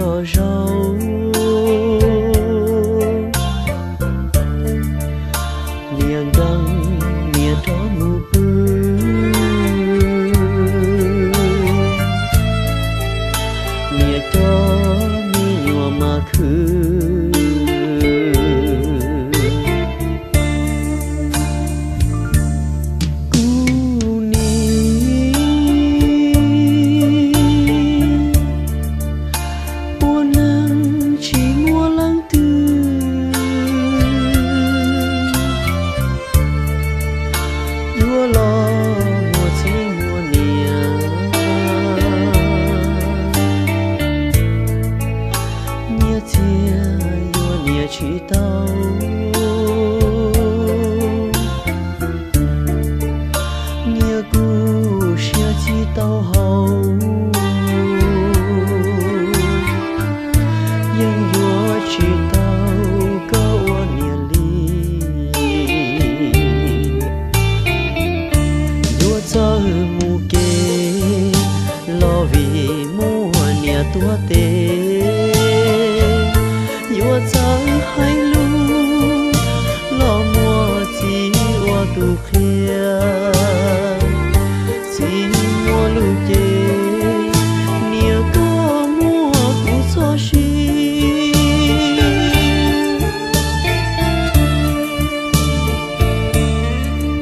Tso zaub, niam nkees, niam rov mus pw, niam coj me nyuam mas khwv. Kuv niam, ua neeg tsis muaj leej twg yuav los muaj txiv muaj niam. Nyiaj txiag yuav niam tsis tau, nyiaj kuj siab tsis tau haus, yeej yuav tsis tau koj ua niam li. Yuav txawj mus kev los vim muaj niam tuav tes, yuav txawj hais lus los muaj txiv ua tus qhia. Txiv muaj lus ces niam koj muaj kuv txoj sia.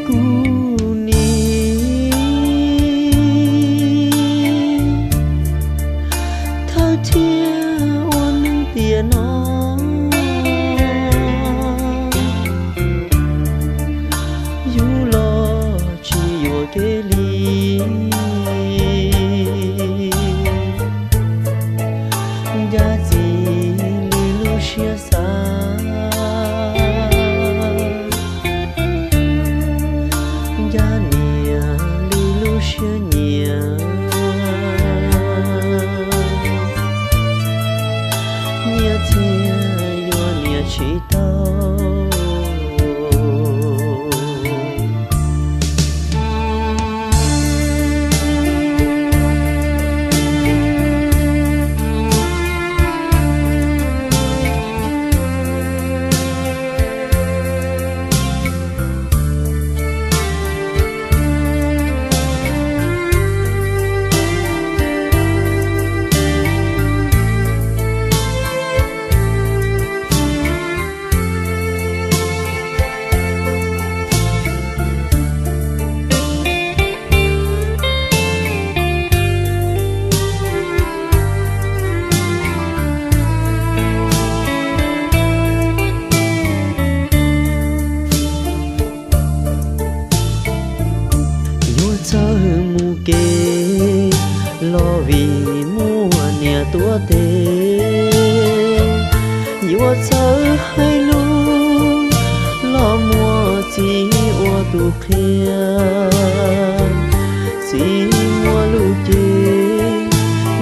Kuv niam, thawj thiaj ua neeg tiam no, yus los tsis yuam kev li. Ncaj txiv li lub siab xav, ncaj niam li lub siab nyiam, nyiaj txiag yuav niam tsis tau. Yuav txawj mus kev los vim muaj niam tuav tes, yuav txawj hais lus los muaj txiv ua tus qhia. Txiv muaj lus ces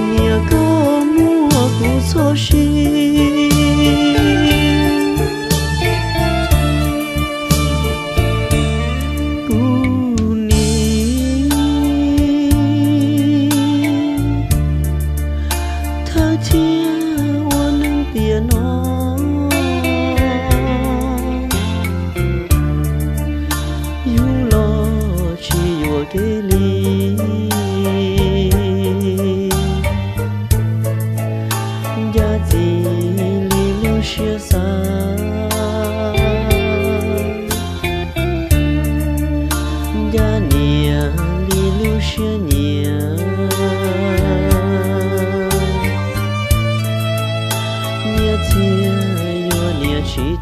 niam koj muaj kuv txoj sia. Kuv niam, thawj thiaj ua neeg tiam no, yus los tsis yuam kev li. Ncaj txiv li lub siab xav, ncaj niam li lub siab nyiam, nyiaj txiag yuav niam tsis